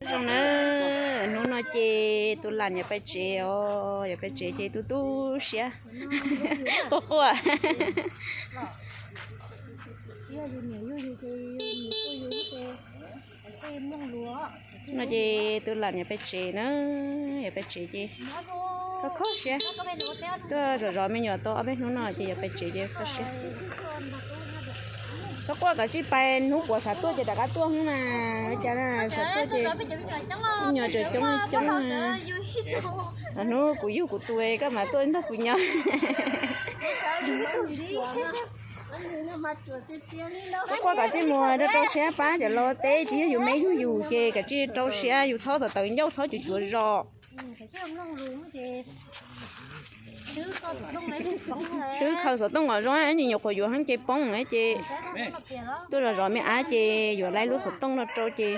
Zoo na, hnub no ces tus lam yuav pais tsev os, yuav pais tsev ces tu tu siab quaj quaj. No ces tus lam yuav pais tsev na, yuav pais tsev ces kho kho siab. Tuaj zov zov me nyuam tau ob peb hnub no ces yuav pais tsev ces kho siab. Txhob quaj, kom tsij pais, hnub puav xav tuaj ces rov qab tuaj hnub na. Cas xav tuaj ces me nyuam tseem coob coob. Hnub kuv yug kuv tus koj mam tuaj nrog kuv nyob. Txhob quaj, kom tsij mus rau rau siab pab cov laus teb, tsis yog yus me yug yus ces kom tsij rau siab, yus txhob tawv tawv ncauj, txhob cuav cuav zos. Swb khaws xov tooj kom zoo, ib ntsis nyuam qhuav yuav heev ces poob ces. Tuaj zov zov me ab ces yuav laib lub xov tooj no rau ces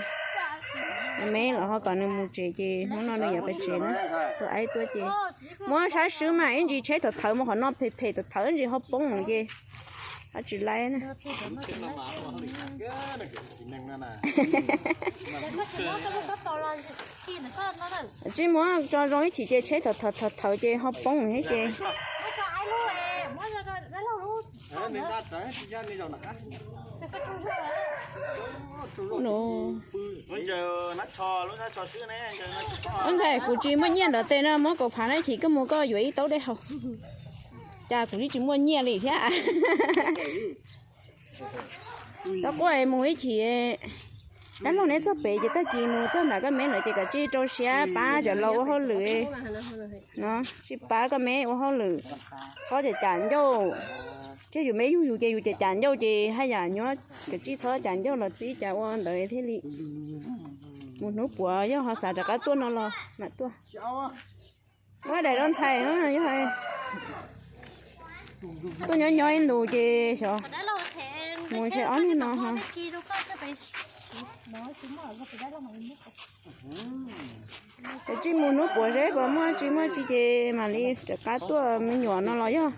me los ho kom nws mus tsev ces hnub no nws yuav pais tsev na. Tus aib tuaj ces muab sab swb mas ib ntsis tsheb thawv thawv mus qhov no phem phem thawv thawv ib ntsis ho poob ces ho tsis laib na. Tsij muab tso zoo ib chim ces tsheb thawv thawv thawv ces ho poob thiab ces. Ntxhais, kuv tsis muaj nyiaj ntawd tes no, muab kaum phav na, chim koj mus koj yuav ib taub dej haus. Cas kuv yeej tsis muaj nyiaj li thiab. Txhob quaj, mus ib chim. Dab laug neb txog pem ces tag kis mus txog nram koj me no ces kom tsij rau siab pab cov laus ua hauj lwm no, tsij pab koj me ua hauj lwm, txhob cam cam ncauj. Tseg yus me yug yus ces yus cam cam ncauj ces haj yam nyuaj, kom tsij txhob cam ncauj los txib cas ua ntawd thiaj li. Mus hnub puav yog ho xav rov qab tuaj no los mam tuaj. Muab daim rau ntxhais, yog tuaj nyob nyob ib ntus ces xyov mus ntshe ob niag no ho. Ces tsij mus hnub puav seb puas muaj tsis muaj tsis ces mam li rov qab tuaj me nyuam no los yog.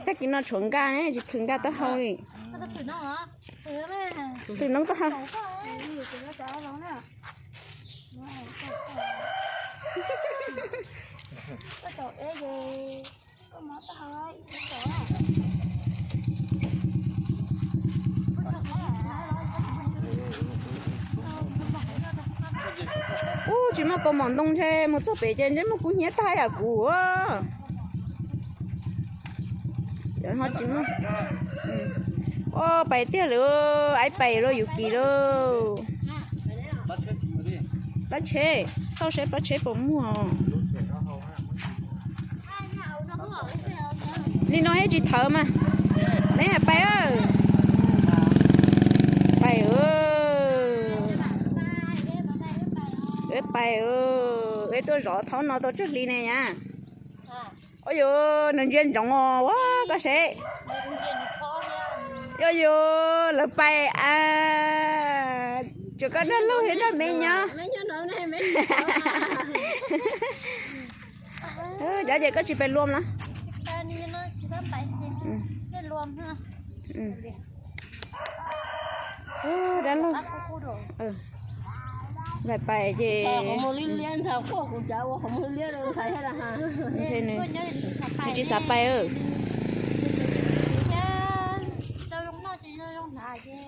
Tag kis no tshuav nkaj ne, tsis plhws nkaj taub hau li. Plhws noob taub hau. Ub, tsis muaj kaus mom ntoo ntshe mus txog pem ces ntshe muaj kub hnyiab tag yam kuv. Ho tsis muaj. Ua pais tiag lawm, aib pais lawm yus kis lawm. Pab tsheb, xauj seb pab tsheb puas muaj. Li no thiaj tsis thawv mas. Neb pais, pais, pais, peb tuaj zov thaum no tau tsawg hli ne yom. Ua yus nws ntsia ntsoov os, ua koj seb. Ua yus lawv pais a, tsuas koj dab laug thiab dab me nyob. Cov ces koj tsis pais luam los? Dab laug, pais pais ces nws tsis xav pais.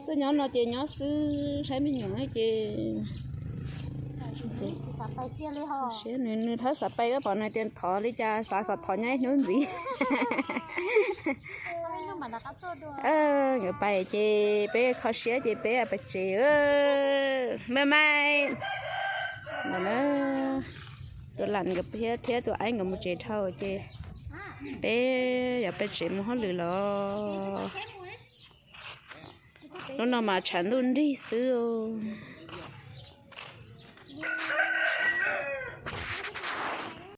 Tuaj nyob no ces nyob xwb, saib me nyuam ces nws, nws thawb xav pais, koj pom nws tias thov li cas xav kom thov nyob ib hnub ntxiv. Yuav pais ces peb kho siab ces peb pais tsev. Bye bye. Ntawm na, tus lam nkawd thiab, thiab tus aib nkawd mus tsev dhau ces peb yuav pais tsev mus hauj lwm los. Hnub no mas tshav ntuj nrig xwb os.